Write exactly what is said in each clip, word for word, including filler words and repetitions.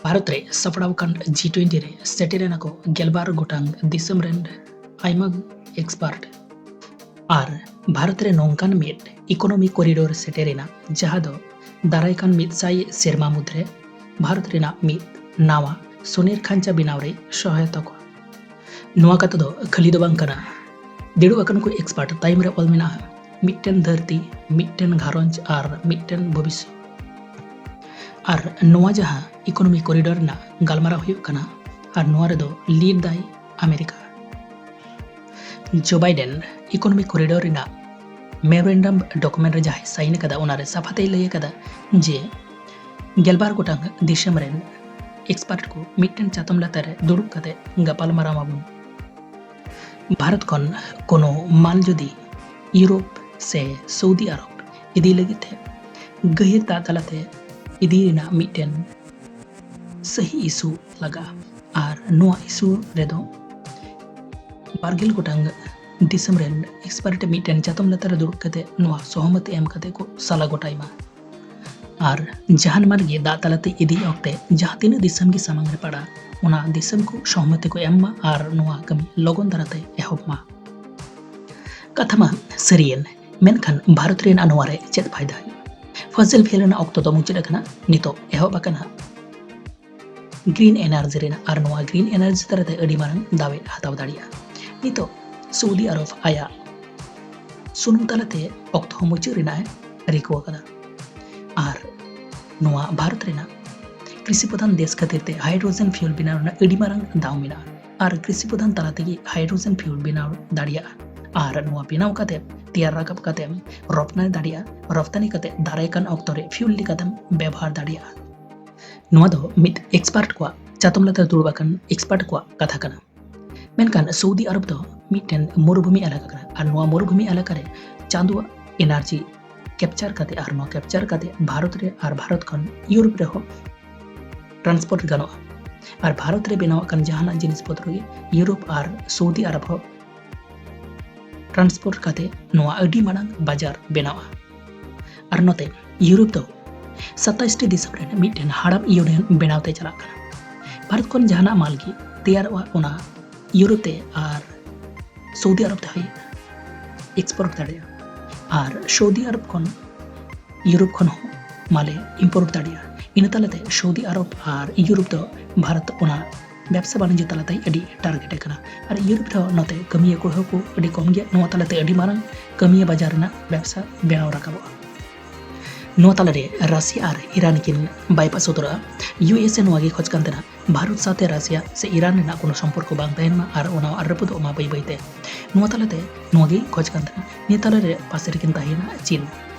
ᱵᱷᱟᱨᱚᱛ ᱨᱮ ᱥᱟᱯᱲᱟᱣ ᱟᱠᱟᱱ ᱡᱤ ᱴᱩᱭᱮᱱᱴᱤ ᱨᱮ ᱥᱮᱴᱮᱨ ᱮᱱᱟ ᱠᱚ ᱜᱮᱞᱵᱟᱨ ᱜᱚᱴᱟᱝ ᱫᱤᱥᱚᱢ ᱨᱮᱱ ᱟᱭᱢᱟ ᱮᱠᱥᱯᱟᱨᱴ᱾ ᱟᱨ ᱵᱷᱟᱨᱚᱛ ᱨᱮ ᱱᱚᱝᱠᱟᱱ ᱢᱤᱫ ᱤᱠᱳᱱᱚᱢᱤ ᱠᱚᱨᱤᱰᱳᱨ ᱥᱮᱴᱮᱨ ᱮᱱᱟ, ᱡᱟᱦᱟᱸ ᱫᱚ ᱫᱟᱨᱟᱭ ᱠᱟᱱ ᱢᱤᱫ ᱥᱟᱭ ᱥᱮᱨᱢᱟ ᱢᱩᱫᱽᱨᱮ ᱵᱷᱟᱨᱚᱛ ᱨᱮᱱᱟᱜ ᱢᱤᱫ ᱱᱟᱣᱟ ᱥᱚᱱᱮᱨ ᱠᱷᱟᱧᱪᱟ ᱵᱮᱱᱟᱣ ᱨᱮ ᱥᱚᱦᱟᱭᱚᱛᱟ ᱠᱚᱣᱟ᱾ ᱱᱚᱣᱟ ᱠᱟᱛᱷᱟ ᱫᱚ ᱠᱷᱟᱹᱞᱤ ᱫᱚ ᱵᱟᱝ ᱠᱟᱱᱟ᱾ ᱫᱩᱲᱩᱵ ᱟᱠᱟᱱ ᱠᱚ ᱮᱠᱥᱯᱟᱨᱴ ᱛᱟᱭᱚᱢ ᱨᱮ ᱚᱞ ᱢᱮᱱᱟᱜᱼᱟ, ᱢᱤᱫᱴᱮᱱ ᱫᱷᱟᱹᱨᱛᱤ, ᱢᱤᱫᱴᱮᱱ ᱜᱷᱟᱨᱚᱸᱡᱽ ᱟᱨ ᱢᱤᱫᱴᱮᱱ ᱵᱷᱚᱵᱤᱥᱥᱚ᱾ ᱟᱨ ᱱᱚᱣᱟ ᱡᱟᱦᱟᱸ ᱤᱠᱳᱱᱚᱢᱤ ᱠᱚᱨᱤᱰᱚᱨ ᱨᱮᱱᱟᱜ ᱜᱟᱞᱢᱟᱨᱟᱣ ᱦᱩᱭᱩᱜ ᱠᱟᱱᱟ, ᱟᱨ ᱱᱚᱣᱟ ᱨᱮᱫᱚ ᱞᱤᱰ ᱫᱟᱭ ᱟᱢᱮᱨᱤᱠᱟ᱾ ᱡᱳ ᱵᱟᱭᱰᱮᱱ ᱤᱠᱳᱱᱚᱢᱤ ᱠᱚᱨᱤᱰᱚᱨ ᱨᱮᱱᱟᱜ ᱢᱮᱢᱳᱨᱮᱱᱰᱟᱢ ᱰᱚᱠᱩᱢᱮᱱᱴ ᱨᱮ ᱡᱟᱦᱟᱸᱭ ᱥᱟᱭᱤᱱ ᱟᱠᱟᱫᱟ, ᱚᱱᱟᱨᱮ ᱥᱟᱯᱷᱟᱛᱮᱭ ᱞᱟᱹᱭ ᱟᱠᱟᱫᱟ ᱡᱮ ᱜᱮᱞᱵᱟᱨ ᱜᱚᱴᱟᱝ ᱫᱤᱥᱚᱢ ᱨᱮᱱ ᱮᱠᱥᱯᱟᱨᱴ ᱠᱚ ᱢᱤᱫᱴᱮᱱ ᱪᱟᱛᱚᱢ ᱞᱟᱛᱟᱨ ᱨᱮ ᱫᱩᱲᱩᱵ ᱠᱟᱛᱮ ᱜᱟᱯᱟᱞ ᱢᱟᱨᱟᱣ ᱟᱵᱚᱱ᱾ ᱵᱷᱟᱨᱚᱛ ᱠᱷᱚᱱ ᱠᱳᱱᱳ ᱢᱟᱞ ᱡᱩᱫᱤ ᱤᱭᱩᱨᱳᱯ ᱥᱮ ᱥᱳᱣᱫᱤ ᱟᱨᱚᱵ ᱤᱫᱤ ᱞᱟᱹᱜᱤᱫ ᱛᱮ ᱜᱟᱹᱦᱤᱨ ᱫᱟᱜ ᱛᱟᱞᱟᱛᱮ ᱤᱫᱤ ᱨᱮᱱᱟᱜ ᱢᱤᱫᱴᱮᱱ ᱥᱟᱹᱦᱤ ᱤᱥᱩ ᱞᱟᱜᱟᱜᱼᱟ᱾ ᱟᱨ ᱱᱚᱣᱟ ᱤᱥᱩ ᱨᱮᱫᱚ ᱵᱟᱨᱜᱮᱞ ᱜᱚᱴᱟᱝ ᱫᱤᱥᱚᱢ ᱨᱮᱱ ᱮᱠᱥᱯᱟᱨᱴ ᱢᱤᱫᱴᱮᱱ ᱪᱟᱛᱚᱢ ᱞᱟᱛᱟᱨ ᱨᱮ ᱫᱩᱲᱩᱵ ᱠᱟᱛᱮ ᱱᱚᱣᱟ ᱥᱚᱦᱚᱢᱚᱛᱤ ᱮᱢ ᱠᱟᱛᱮ ᱠᱚ ᱥᱟᱞᱟ ᱜᱚᱴᱟᱭ ᱢᱟ᱾ ᱟᱨ ᱡᱟᱦᱟᱱ ᱢᱟᱞ ᱜᱮ ᱫᱟᱜ ᱛᱟᱞᱟᱛᱮ ᱤᱫᱤ ᱚᱠᱛᱮ ᱡᱟᱦᱟᱸ ᱛᱤᱱᱟᱹᱜ ᱫᱤᱥᱚᱢ ᱜᱮ ᱥᱟᱢᱟᱝ ᱨᱮ ᱯᱟᱲᱟᱜ, ᱚᱱᱟ ᱫᱤᱥᱚᱢ ᱠᱚ ᱥᱚᱦᱚᱢᱚᱛᱤ ᱠᱚ ᱮᱢ ᱢᱟ ᱟᱨ ᱱᱚᱣᱟ ᱠᱟᱹᱢᱤ ᱞᱚᱜᱚᱱ ᱫᱷᱟᱨᱟᱛᱮ ᱮᱦᱚᱵ ᱢᱟ᱾ ᱠᱟᱛᱷᱟ ᱢᱟ ᱥᱟᱹᱨᱤᱭᱮᱱ, ᱢᱮᱱᱠᱷᱟᱱ ᱵᱷᱟᱨᱚᱛ ᱨᱮᱱᱟᱜ ᱱᱚᱣᱟ ᱨᱮ ᱪᱮᱫ ᱯᱷᱟᱭᱫᱟ ᱦᱩᱭᱩᱜᱼᱟ? ᱯᱷᱚᱥᱤᱞ ᱯᱷᱤᱭᱩᱞ ᱨᱮᱱᱟᱜ ᱚᱠᱛᱚ ᱫᱚ ᱢᱩᱪᱟᱹᱫ ᱟᱠᱟᱱᱟ, ᱱᱤᱛᱚᱜ ᱮᱦᱚᱵ ᱟᱠᱟᱱᱟ ᱜᱨᱤᱱ ᱮᱱᱟᱨᱡᱤ ᱨᱮᱱᱟᱜ, ᱟᱨ ᱱᱚᱣᱟ ᱜᱨᱤᱱ ᱮᱱᱟᱨᱡᱤ ᱛᱟᱞᱟᱛᱮ ᱟᱹᱰᱤ ᱢᱟᱨᱟᱝ ᱫᱟᱣᱮ ᱦᱟᱛᱟᱣ ᱫᱟᱲᱮᱭᱟᱜᱼᱟ᱾ ᱱᱤᱛᱚᱜ ᱥᱳᱣᱫᱤ ᱟᱨᱚᱵ ᱟᱭᱟᱜ ᱥᱩᱱᱩᱢ ᱛᱟᱞᱟᱛᱮ ᱚᱠᱛᱚ ᱦᱚᱸ ᱢᱩᱪᱟᱹᱫ ᱨᱮᱱᱟᱜ ᱮ ᱨᱤᱠᱟᱹ ᱟᱠᱟᱫᱟ᱾ ᱟᱨ ᱱᱚᱣᱟ ᱵᱷᱟᱨᱚᱛ ᱨᱮᱱᱟᱜ ᱠᱨᱤᱥᱤ ᱯᱨᱚᱫᱷᱟᱱ ᱫᱮᱥ ᱠᱷᱟᱹᱛᱤᱨ ᱛᱮ ᱦᱟᱭᱰᱨᱳᱡᱮᱱ ᱯᱷᱤᱭᱩᱞ ᱵᱮᱱᱟᱣ ᱨᱮᱱᱟᱜ ᱟᱹᱰᱤ ᱢᱟᱨᱟᱝ ᱫᱟᱣ ᱢᱮᱱᱟᱜᱼᱟ᱾ ᱟᱨ ᱠᱨᱤᱥᱤ ᱯᱨᱚᱫᱷᱟᱱ ᱛᱟᱞᱟ ᱛᱮᱜᱮ ᱦᱟᱭᱰᱨᱳᱡᱮᱱ ᱯᱷᱤᱭᱩᱞ ᱵᱮᱱᱟᱣ ᱫᱟᱲᱮᱭᱟᱜᱼᱟ᱾ ᱟᱨ ᱱᱚᱣᱟ ᱵᱮᱱᱟᱣ ᱠᱟᱛᱮ, ᱛᱮᱭᱟᱨ ᱨᱟᱠᱟᱵ ᱠᱟᱛᱮ ᱨᱚᱯᱛᱟᱱᱤ ᱫᱟᱲᱮᱭᱟᱜᱼᱟ᱾ ᱨᱚᱯᱛᱟᱱᱤ ᱠᱟᱛᱮ ᱫᱟᱨᱟᱭ ᱠᱟᱱ ᱚᱠᱛᱚ ᱨᱮ ᱯᱷᱤᱭᱩᱞ ᱞᱮᱠᱟᱛᱮᱢ ᱵᱮᱵᱚᱦᱟᱨ ᱫᱟᱲᱮᱭᱟᱜᱼᱟ᱾ ᱱᱚᱣᱟ ᱫᱚ ᱢᱤᱫ ᱮᱠᱥᱯᱟᱨᱴ ᱠᱚᱣᱟᱜ, ᱪᱟᱛᱚᱢ ᱞᱟᱛᱟᱨ ᱫᱩᱲᱩᱵ ᱟᱠᱟᱱ ᱮᱠᱥᱯᱟᱨᱴ ᱠᱚᱣᱟᱜ ᱠᱟᱛᱷᱟ ᱠᱟᱱᱟ᱾ ᱢᱮᱱᱠᱷᱟᱱ ᱥᱳᱣᱫᱤ ᱟᱨᱚᱵ ᱫᱚ ᱢᱤᱫᱴᱮᱱ ᱢᱩᱨᱩᱵᱷᱩᱢᱤ ᱮᱞᱟᱠᱟ ᱠᱟᱱᱟ, ᱟᱨ ᱱᱚᱣᱟ ᱢᱩᱨᱩᱵᱷᱩᱢᱤ ᱮᱞᱟᱠᱟ ᱨᱮ ᱪᱟᱸᱫᱳᱣᱟᱜ ᱮᱱᱟᱨᱡᱤ ᱠᱮᱯᱪᱟᱨ ᱠᱟᱛᱮ, ᱟᱨ ᱱᱚᱣᱟ ᱠᱮᱯᱪᱟᱨ ᱠᱟᱛᱮ ᱵᱷᱟᱨᱚᱛ ᱨᱮ ᱟᱨ ᱵᱷᱟᱨᱚᱛ ᱠᱷᱚᱱ ᱤᱭᱩᱨᱳᱯ ᱨᱮᱦᱚᱸ ᱴᱨᱟᱱᱥᱯᱳᱨᱴ ᱜᱟᱱᱚᱜᱼᱟ᱾ ᱟᱨ ᱵᱷᱟᱨᱚᱛ ᱨᱮ ᱵᱮᱱᱟᱣᱟᱜ ᱠᱟᱱ ᱡᱟᱦᱟᱱᱟᱜ ᱡᱤᱱᱤᱥ ᱯᱚᱛᱨᱚ ᱜᱮ ᱤᱭᱩᱨᱳᱯ ᱟᱨ ᱥᱳᱣᱫᱤ ᱟᱨᱚᱵ ᱦᱚᱸ ᱴᱨᱟᱱᱥᱯᱳᱨᱴ ᱠᱟᱛᱮ ᱱᱚᱣᱟ ᱟᱹᱰᱤ ᱢᱟᱨᱟᱝ ᱵᱟᱡᱟᱨ ᱵᱮᱱᱟᱣᱟ᱾ ᱟᱨ ᱱᱚᱛᱮ ᱤᱭᱩᱨᱳᱯ ᱫᱚ ᱥᱟᱛᱟᱥ ᱴᱤ ᱫᱤᱥᱚᱢ ᱨᱮᱱ ᱢᱤᱫᱴᱮᱱ ᱦᱟᱲᱟᱢ ᱤᱭᱩᱱᱤᱭᱚᱱ ᱵᱮᱱᱟᱣ ᱛᱮ ᱪᱟᱞᱟᱜ ᱠᱟᱱᱟ᱾ ᱵᱷᱟᱨᱚᱛ ᱠᱷᱚᱱ ᱡᱟᱦᱟᱱᱟᱜ ᱢᱟᱞ ᱜᱮ ᱛᱮᱭᱟᱨᱚᱜᱼᱟ, ᱚᱱᱟ ᱤᱭᱩᱨᱳᱯ ᱛᱮ ᱟᱨ ᱥᱳᱣᱫᱤ ᱟᱨᱚᱵ ᱛᱮ ᱦᱚᱸᱭ ᱮᱠᱥᱯᱳᱨᱴ ᱫᱟᱲᱮᱭᱟᱜᱼᱟ᱾ ᱟᱨ ᱥᱳᱣᱫᱤ ᱟᱨᱚᱵ ᱠᱷᱚᱱ ᱤᱭᱩᱨᱳᱯ ᱠᱷᱚᱱ ᱦᱚᱸ ᱢᱟᱞᱮ ᱤᱢᱯᱳᱨᱴ ᱫᱟᱲᱮᱭᱟᱜᱼᱟ᱾ ᱤᱱᱟᱹ ᱛᱟᱞᱟᱛᱮ ᱥᱳᱣᱫᱤ ᱟᱨᱚᱵ ᱟᱨ ᱤᱭᱩᱨᱳᱯ ᱫᱚ ᱵᱷᱟᱨᱚᱛ ᱚᱱᱟ ᱵᱮᱵᱽᱥᱟ ᱵᱟᱱᱤᱡᱽᱡᱚ ᱛᱟᱞᱟᱛᱮ ᱟᱹᱰᱤ ᱴᱟᱨᱜᱮᱴ ᱟᱠᱟᱱᱟ᱾ ᱟᱨ ᱤᱭᱩᱨᱳᱯ ᱨᱮᱦᱚᱸ ᱱᱚᱛᱮ ᱠᱟᱹᱢᱤᱭᱟᱹ ᱠᱚ ᱦᱚᱸ ᱠᱚ ᱟᱹᱰᱤ ᱠᱚᱢ ᱜᱮᱭᱟ᱾ ᱱᱚᱣᱟ ᱛᱟᱞᱟᱛᱮ ᱟᱹᱰᱤ ᱢᱟᱨᱟᱝ ᱠᱟᱹᱢᱤᱭᱟᱹ ᱵᱟᱡᱟᱨ ᱨᱮᱱᱟᱜ ᱵᱮᱵᱽᱥᱟ ᱵᱮᱱᱟᱣ ᱨᱟᱠᱟᱵᱚᱜᱼᱟ᱾ ᱱᱚᱣᱟ ᱛᱟᱞᱟᱨᱮ ᱨᱟᱥᱤᱭᱟ ᱟᱨ ᱤᱨᱟᱱ ᱠᱤᱱ ᱵᱟᱭᱯᱟᱥ ᱩᱛᱟᱹᱨᱚᱜᱼᱟ᱾ ᱤᱭᱩ ᱮᱥ ᱮ ᱱᱚᱣᱟ ᱜᱮ ᱠᱷᱚᱡᱽ ᱠᱟᱱ ᱛᱟᱦᱮᱱᱟ, ᱵᱷᱟᱨᱚᱛ ᱥᱟᱶᱛᱮ ᱨᱟᱥᱤᱭᱟ ᱥᱮ ᱤᱨᱟᱱ ᱨᱮᱱᱟᱜ ᱠᱳᱱᱳ ᱥᱚᱢᱯᱚᱨᱠᱚ ᱵᱟᱝ ᱛᱟᱦᱮᱱ ᱢᱟ ᱟᱨ ᱚᱱᱟ ᱟᱨ ᱨᱟᱹᱯᱩᱫᱚᱜ ᱢᱟ ᱵᱟᱹᱭ ᱵᱟᱹᱭᱛᱮ᱾ ᱱᱚᱣᱟ ᱛᱟᱞᱟᱛᱮ ᱱᱚᱣᱟ ᱜᱮ ᱠᱷᱚᱡᱽ ᱠᱟᱱ ᱛᱟᱦᱮᱱᱟ᱾ ᱱᱤᱭᱟᱹ ᱛᱟᱞᱟᱨᱮ ᱯᱟᱥᱮ ᱨᱮᱠᱤᱱ ᱛᱟᱦᱮᱸᱭᱮᱱᱟ ᱪᱤᱱ᱾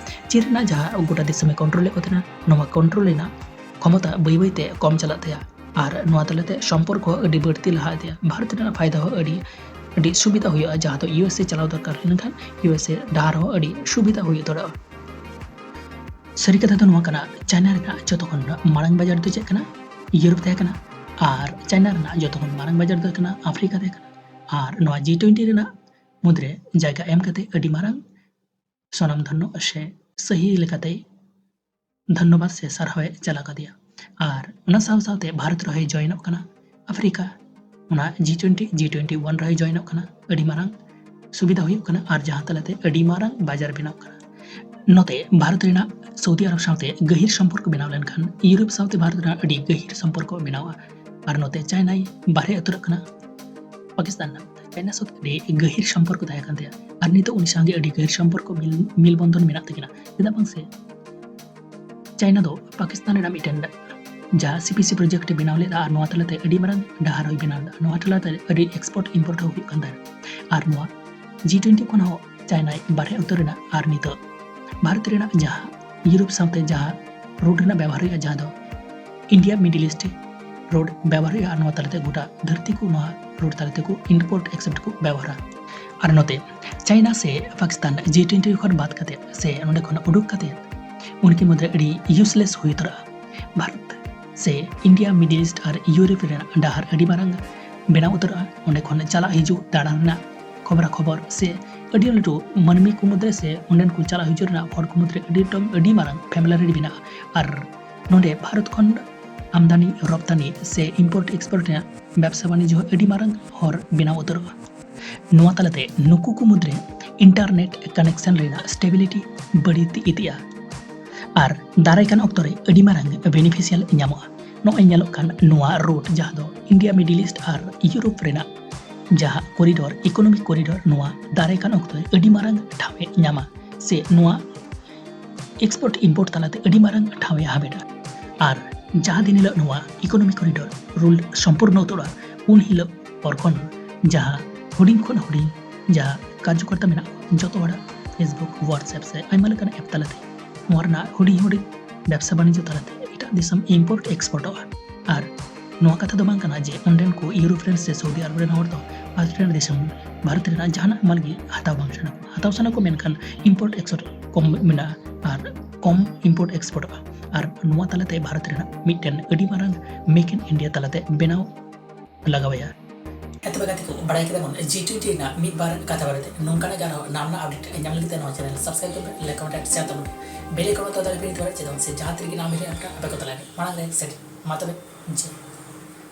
ᱪᱤᱱ ᱨᱮᱱᱟᱜ ᱡᱟᱦᱟᱸ ᱜᱚᱴᱟ ᱫᱤᱥᱚᱢᱮ ᱠᱚᱱᱴᱨᱳᱞᱮᱫ ᱠᱚ ᱛᱟᱦᱮᱱᱟ, ᱱᱚᱣᱟ ᱠᱚᱱᱴᱨᱳᱞ ᱨᱮᱱᱟᱜ ᱠᱷᱚᱢᱚᱛᱟ ᱵᱟᱹᱭ ᱵᱟᱹᱭᱛᱮ ᱠᱚᱢ ᱪᱟᱞᱟᱜ ᱛᱟᱭᱟ᱾ ᱟᱨ ᱱᱚᱣᱟ ᱛᱟᱞᱟᱛᱮ ᱥᱚᱢᱯᱚᱨᱠᱚ ᱦᱚᱸ ᱟᱹᱰᱤ ᱵᱟᱹᱲᱛᱤ ᱞᱟᱦᱟ ᱤᱫᱤᱜᱼᱟ᱾ ᱵᱷᱟᱨᱚᱛ ᱨᱮᱱᱟᱜ ᱯᱷᱟᱭᱫᱟ ᱦᱚᱸ ᱟᱹᱰᱤ, ᱟᱹᱰᱤ ᱥᱩᱵᱤᱫᱷᱟ ᱦᱩᱭᱩᱜᱼᱟ, ᱡᱟᱦᱟᱸ ᱫᱚ ᱤᱭᱩ ᱮᱥ ᱮ ᱪᱟᱞᱟᱣ ᱫᱚᱨᱠᱟᱨ ᱦᱩᱭ ᱞᱮᱱᱠᱷᱟᱱ ᱤᱭᱩ ᱮᱥ ᱮ ᱰᱟᱦᱟᱨ ᱦᱚᱸ ᱟᱹᱰᱤ ᱥᱩᱵᱤᱫᱷᱟ ᱦᱩᱭ ᱩᱛᱟᱹᱨᱚᱜᱼᱟ᱾ ᱥᱟᱹᱨᱤ ᱠᱟᱛᱷᱟ ᱫᱚ ᱱᱚᱣᱟ ᱠᱟᱱᱟ, ᱪᱟᱭᱱᱟ ᱨᱮᱱᱟᱜ ᱡᱚᱛᱚ ᱠᱷᱚᱱ ᱢᱟᱨᱟᱝ ᱵᱟᱡᱟᱨ ᱫᱚ ᱪᱮᱫ ᱠᱟᱱᱟ? ᱤᱭᱩᱨᱳᱯ ᱛᱟᱦᱮᱸ ᱠᱟᱱᱟ᱾ ᱟᱨ ᱪᱟᱭᱱᱟ ᱨᱮᱱᱟᱜ ᱡᱚᱛᱚ ᱠᱷᱚᱱ ᱢᱟᱨᱟᱝ ᱵᱟᱡᱟᱨ ᱫᱚ ᱦᱩᱭᱩᱜ ᱠᱟᱱᱟ ᱟᱯᱷᱨᱤᱠᱟ ᱛᱟᱦᱮᱸ ᱠᱟᱱᱟ᱾ ᱟᱨ ᱱᱚᱣᱟ ᱡᱤ ᱴᱩᱭᱮᱱᱴᱤ ᱨᱮᱱᱟᱜ ᱢᱩᱫᱽᱨᱮ ᱡᱟᱭᱜᱟ ᱮᱢ ᱠᱟᱛᱮ ᱟᱹᱰᱤ ᱢᱟᱨᱟᱝ ᱥᱚᱱᱟᱢ ᱫᱷᱚᱱᱱᱚ ᱥᱮ ᱥᱟᱹᱦᱤ ᱞᱮᱠᱟᱛᱮ ᱫᱷᱚᱱᱱᱚᱵᱟᱫ ᱥᱮ ᱥᱟᱨᱦᱟᱣ ᱮ ᱪᱟᱞ ᱟᱠᱟᱫᱮᱭᱟ᱾ ᱟᱨ ᱚᱱᱟ ᱥᱟᱶ ᱥᱟᱶᱛᱮ ᱵᱷᱟᱨᱚᱛ ᱨᱮᱦᱚᱸᱭ ᱡᱚᱭᱮᱱᱚᱜ ᱠᱟᱱᱟ ᱟᱯᱷᱨᱤᱠᱟ᱾ ᱚᱱᱟ ᱡᱤ ᱴᱩᱭᱮᱱᱴᱤ, ᱡᱤ ᱴᱩᱭᱮᱱᱴᱤ ᱚᱣᱟᱱ ᱨᱮᱦᱚᱸᱭ ᱡᱚᱭᱮᱱᱚᱜ ᱠᱟᱱᱟ᱾ ᱟᱹᱰᱤ ᱢᱟᱨᱟᱝ ᱥᱩᱵᱤᱫᱷᱟ ᱦᱩᱭᱩᱜ ᱠᱟᱱᱟ ᱟᱨ ᱡᱟᱦᱟᱸ ᱛᱟᱞᱟᱛᱮ ᱟᱹᱰᱤ ᱢᱟᱨᱟᱝ ᱵᱟᱡᱟᱨ ᱵᱮᱱᱟᱣ ᱠᱟᱱᱟ᱾ ᱱᱚᱛᱮ ᱵᱷᱟᱨᱚᱛ ᱨᱮᱱᱟᱜ ᱥᱳᱣᱫᱤ ᱟᱨᱚᱵ ᱥᱟᱶᱛᱮ ᱜᱟᱹᱦᱤᱨ ᱥᱚᱢᱯᱚᱨᱠᱚ ᱵᱮᱱᱟᱣ ᱞᱮᱱᱠᱷᱟᱱ ᱤᱭᱩᱨᱳᱯ ᱥᱟᱶᱛᱮ ᱵᱷᱟᱨᱚᱛ ᱨᱮᱱᱟᱜ ᱟᱹᱰᱤ ᱜᱟᱹᱦᱤᱨ ᱥᱚᱢᱯᱚᱨᱠᱚ ᱵᱮᱱᱟᱣᱟ᱾ ᱟᱨ ᱱᱚᱛᱮ ᱪᱟᱭᱱᱟᱭ ᱵᱟᱨᱦᱮ ᱩᱛᱟᱹᱨᱚᱜ ᱠᱟᱱᱟ ᱯᱟᱠᱤᱥᱛᱟᱱ ᱨᱮᱱᱟᱜ᱾ ᱪᱟᱭᱱᱟ ᱥᱟᱶᱛᱮ ᱟᱹᱰᱤ ᱜᱟᱹᱦᱤᱨ ᱥᱚᱢᱯᱚᱨᱠᱚ ᱛᱟᱦᱮᱸ ᱠᱟᱱ ᱛᱟᱭᱟ᱾ ᱟᱨ ᱱᱤᱛᱚᱜ ᱩᱱᱤ ᱥᱟᱶᱜᱮ ᱟᱹᱰᱤ ᱜᱟᱹᱦᱤᱨ ᱥᱚᱢᱯᱚᱨᱠᱚ ᱢᱤᱞ, ᱢᱤᱞ ᱵᱚᱱᱫᱷᱚᱱ ᱢᱮᱱᱟᱜ ᱛᱟᱹᱠᱤᱱᱟ᱾ ᱪᱮᱫᱟᱜ ᱵᱟᱝ ᱥᱮ ᱪᱟᱭᱱᱟ ᱫᱚ ᱯᱟᱠᱤᱥᱛᱟᱱ ᱨᱮᱱᱟᱜ ᱢᱤᱫᱴᱮᱱ ᱡᱟᱦᱟᱸ ᱥᱤ ᱯᱤ ᱥᱤ ᱯᱨᱚᱡᱮᱠᱴ ᱮ ᱵᱮᱱᱟᱣ ᱞᱮᱫᱟ ᱟᱨ ᱱᱚᱣᱟ ᱛᱟᱞᱟᱛᱮ ᱟᱹᱰᱤ ᱢᱟᱨᱟᱝ ᱰᱟᱦᱟᱨ ᱦᱚᱸᱭ ᱵᱮᱱᱟᱣ ᱞᱮᱫᱟ᱾ ᱱᱚᱣᱟ ᱛᱟᱞᱟᱛᱮ ᱟᱹᱰᱤ ᱮᱠᱥᱯᱳᱨᱴ ᱤᱢᱯᱳᱨᱴ ᱦᱚᱸ ᱦᱩᱭᱩᱜ ᱠᱟᱱ ᱛᱟᱦᱮᱸᱫ᱾ ᱟᱨ ᱱᱚᱣᱟ ᱡᱤ ᱴᱩᱭᱮᱱᱴᱤ ᱠᱷᱚᱱ ᱦᱚᱸ ᱪᱟᱭᱱᱟᱭ ᱵᱟᱨᱦᱮ ᱩᱛᱟᱹᱨ ᱮᱱᱟ᱾ ᱟᱨ ᱱᱤᱛᱚᱜ ᱵᱷᱟᱨᱚᱛ ᱨᱮᱱᱟᱜ ᱡᱟᱦᱟᱸ ᱤᱭᱩᱨᱳᱯ ᱥᱟᱶᱛᱮ ᱡᱟᱦᱟᱸ ᱨᱳᱰ ᱨᱮᱱᱟᱜ ᱵᱮᱵᱚᱦᱟᱨ ᱦᱩᱭᱩᱜᱼᱟ, ᱡᱟᱦᱟᱸ ᱫᱚ ᱤᱱᱰᱤᱭᱟ ᱢᱤᱰᱤᱞ ᱤᱥᱴ ᱨᱳᱰ ᱵᱮᱵᱚᱦᱟᱨ ᱦᱩᱭᱩᱜᱼᱟ, ᱟᱨ ᱱᱚᱣᱟ ᱛᱟᱞᱟᱛᱮ ᱜᱚᱴᱟ ᱫᱷᱟᱹᱨᱛᱤ ᱠᱚ ᱱᱚᱣᱟ ᱨᱳᱰ ᱛᱟᱞᱟᱛᱮ ᱠᱚ ᱤᱢᱯᱳᱨᱴ ᱮᱠᱥᱯᱳᱨᱴ ᱠᱚ ᱵᱮᱵᱚᱦᱟᱨᱟ᱾ ᱟᱨ ᱱᱚᱛᱮ ᱪᱟᱭᱱᱟ ᱥᱮ ᱯᱟᱠᱤᱥᱛᱟᱱ ᱡᱤ ᱴᱩᱭᱮᱱᱴᱤ ᱠᱷᱚᱱ ᱵᱟᱫ ᱠᱟᱛᱮ ᱥᱮ ᱱᱚᱸᱰᱮ ᱠᱷᱚᱱ ᱩᱰᱩᱠ ᱠᱟᱛᱮ ᱩᱱᱠᱤᱱ ᱢᱩᱫᱽᱨᱮ ᱟᱹᱰᱤ ᱤᱭᱩᱥᱞᱮᱥ ᱦᱩᱭ ᱩᱛᱟᱹᱨᱚᱜᱼᱟ᱾ ᱵᱷᱟᱨᱚᱛ ᱥᱮ ᱤᱱᱰᱤᱭᱟ ᱢᱤᱰᱤᱞ ᱤᱥᱴ ᱟᱨ ᱤᱭᱩᱨᱳᱯ ᱨᱮᱱᱟᱜ ᱰᱟᱦᱟᱨ ᱟᱹᱰᱤ ᱢᱟᱨᱟᱝ ᱵᱮᱱᱟᱣ ᱩᱛᱟᱹᱨᱚᱜᱼᱟ᱾ ᱚᱸᱰᱮ ᱠᱷᱚᱱ ᱪᱟᱞᱟᱜ ᱦᱤᱡᱩᱜ ᱫᱟᱬᱟᱱ ᱨᱮᱱᱟᱜ ᱠᱷᱚᱵᱽᱨᱟ ᱠᱷᱚᱵᱚᱨ ᱥᱮ ᱟᱹᱰᱤ ᱞᱟᱹᱴᱩ ᱢᱟᱹᱱᱢᱤ ᱠᱚ ᱢᱩᱫᱽᱨᱮ ᱥᱮ ᱚᱸᱰᱮᱱ ᱠᱚ ᱪᱟᱞᱟᱜ ᱦᱤᱡᱩᱜ ᱨᱮᱱᱟᱜ ᱦᱚᱲ ᱠᱚ ᱢᱩᱫᱽᱨᱮ ᱟᱹᱰᱤ ᱴᱚᱢ ᱟᱹᱰᱤ ᱢᱟᱨᱟᱝ familiarity ᱢᱮᱱᱟᱜᱼᱟ᱾ ᱟᱨ ᱱᱚᱰᱮ ᱵᱷᱟᱨᱚᱛ ᱠᱷᱚᱱ ᱟᱢᱫᱟᱱᱤ ᱨᱚᱯᱛᱟᱱᱤ ᱥᱮ import export ᱨᱮᱱᱟᱜ ᱵᱮᱵᱽᱥᱟ ᱵᱟᱱᱤᱡᱽᱡᱚ ᱦᱚᱸ ᱟᱹᱰᱤ ᱢᱟᱨᱟᱝ ᱦᱚᱨ ᱵᱮᱱᱟᱣ ᱩᱛᱟᱹᱨᱚᱜᱼᱟ᱾ ᱱᱚᱣᱟ ᱛᱟᱞᱟᱛᱮ ᱱᱩᱠᱩ ᱠᱚ ᱢᱩᱫᱽᱨᱮ internet connection ᱨᱮᱱᱟᱜ stability ᱵᱟᱹᱲᱛᱤ ᱤᱫᱤᱜᱼᱟ᱾ ᱟᱨ ᱫᱟᱨᱟᱭ ᱠᱟᱱ ᱚᱠᱛᱚ ᱨᱮ ᱟᱹᱰᱤ ᱢᱟᱨᱟᱝ beneficial ᱧᱟᱢᱚᱜᱼᱟ᱾ ᱱᱚᱜᱼᱚᱭ ᱧᱮᱞᱚᱜ ᱠᱟᱱ ᱱᱚᱣᱟ route, ᱡᱟᱦᱟᱸ ᱫᱚ India, Middle East ᱟᱨ Europe ᱨᱮᱱᱟᱜ ᱡᱟᱦᱟᱸ corridor, economic corridor, ᱱᱚᱣᱟ ᱫᱟᱨᱟᱭ ᱠᱟᱱ ᱚᱠᱛᱚ ᱨᱮ ᱟᱹᱰᱤ ᱢᱟᱨᱟᱝ ᱴᱷᱟᱶ ᱮ ᱧᱟᱢᱟ ᱥᱮ ᱱᱚᱣᱟ export import ᱛᱟᱞᱟᱛᱮ ᱟᱹᱰᱤ ᱢᱟᱨᱟᱝ ᱴᱷᱟᱶ ᱮ ᱦᱟᱢᱮᱴᱟ᱾ ᱟᱨ ᱡᱟᱦᱟᱸ ᱫᱤᱱ ᱦᱤᱞᱳᱜ ᱱᱚᱣᱟ economic corridor route ᱥᱚᱢᱯᱩᱨᱱᱚ ᱩᱛᱟᱹᱨᱚᱜᱼᱟ, ᱩᱱ ᱦᱤᱞᱳᱜ ᱯᱚᱨ ᱠᱷᱚᱱ ᱡᱟᱦᱟᱸ ᱦᱩᱰᱤᱧ ᱠᱷᱚᱱ ᱦᱩᱰᱤᱧ ᱡᱟᱦᱟᱸ ᱠᱟᱨᱡᱚᱠᱚᱨᱛᱟ ᱢᱮᱱᱟᱜ ᱠᱚᱣᱟ, ᱡᱚᱛᱚ ᱦᱚᱲᱟᱜ Facebook, WhatsApp ᱥᱮ ᱟᱭᱢᱟ ᱞᱮᱠᱟᱱ app ᱛᱟᱞᱟᱛᱮ ᱱᱚᱣᱟ ᱨᱮᱱᱟᱜ ᱦᱩᱰᱤᱧ ᱦᱩᱰᱤᱧ ᱵᱮᱵᱽᱥᱟ ᱵᱟᱱᱤᱡᱽᱡᱚ ᱛᱟᱞᱟᱛᱮ ᱮᱴᱟᱜ ᱫᱤᱥᱚᱢ import exportᱚᱜᱼᱟ᱾ ᱟᱨ ᱱᱚᱣᱟ ᱠᱟᱛᱷᱟ ᱫᱚ ᱵᱟᱝ ᱠᱟᱱᱟ ᱡᱮ ᱚᱸᱰᱮᱱ ᱠᱚ ᱤᱭᱩᱨᱳᱯ ᱨᱮᱱ ᱥᱮ ᱥᱳᱣᱫᱤ ᱟᱨᱚᱵ ᱨᱮᱱ ᱦᱚᱲ ᱫᱚ ᱵᱷᱟᱨᱚᱛ ᱨᱮᱱᱟᱜ ᱫᱤᱥᱚᱢ, ᱵᱷᱟᱨᱚᱛ ᱨᱮᱱᱟᱜ ᱡᱟᱦᱟᱱᱟᱜ ᱢᱟᱞ ᱜᱮ ᱦᱟᱛᱟᱣ ᱵᱟᱝ ᱥᱟᱱᱟ ᱠᱚᱣᱟ᱾ ᱦᱟᱛᱟᱣ ᱥᱟᱱᱟ ᱠᱚ, ᱢᱮᱱᱠᱷᱟᱱ import export ᱠᱚᱢ ᱢᱮᱱᱟᱜᱼᱟ ᱟᱨ ᱠᱚᱢ import exportᱚᱜᱼᱟ᱾ ᱟᱨ ᱱᱚᱣᱟ ᱛᱟᱞᱟᱛᱮ ᱵᱷᱟᱨᱚᱛ ᱨᱮᱱᱟᱜ ᱢᱤᱫᱴᱮᱱ ᱟᱹᱰᱤ ᱢᱟᱨᱟᱝ Make in India ᱛᱟᱞᱟᱛᱮ ᱵᱮᱱᱟᱣ ᱞᱟᱜᱟᱣᱟᱭᱟ᱾ ᱦᱮᱸ ᱛᱚᱵᱮ ᱜᱟᱛᱮ ᱠᱚ, ᱵᱟᱲᱟᱭ ᱠᱮᱫᱟ ᱵᱚᱱ G twenty ᱨᱮᱱᱟᱜ ᱢᱤᱫ ᱵᱟᱨ ᱠᱟᱛᱷᱟ ᱵᱟᱨᱮᱛᱮ᱾ ᱱᱚᱝᱠᱟᱱᱟᱜ ᱜᱮ ᱟᱨᱦᱚᱸ ᱱᱟᱣᱟ ᱱᱟᱣᱟ update ᱧᱟᱢ ᱞᱟᱹᱜᱤᱫ ᱛᱮ ᱱᱚᱣᱟ channel subscribe ᱛᱟᱵᱚᱱ ᱯᱮ, like, comment ᱟᱨ share ᱛᱟᱵᱚᱱ ᱯᱮ᱾ Bell icon ᱛᱮ ᱟᱞᱚ ᱯᱮ hit ᱛᱟᱵᱚᱱᱟ, ᱪᱮᱫᱟᱜ ᱥᱮ ᱡᱟᱦᱟᱸ ᱛᱤᱨᱮᱜᱮ ᱱᱟᱣᱟ video update ᱟᱯᱮ ᱠᱚ ᱛᱟᱞᱟ ᱨᱮ ᱢᱟᱲᱟᱝ ᱨᱮ ᱥᱮᱴᱮᱨ᱾ ᱢᱟ ᱛᱚᱵᱮ, ᱡᱚᱦᱟᱨ᱾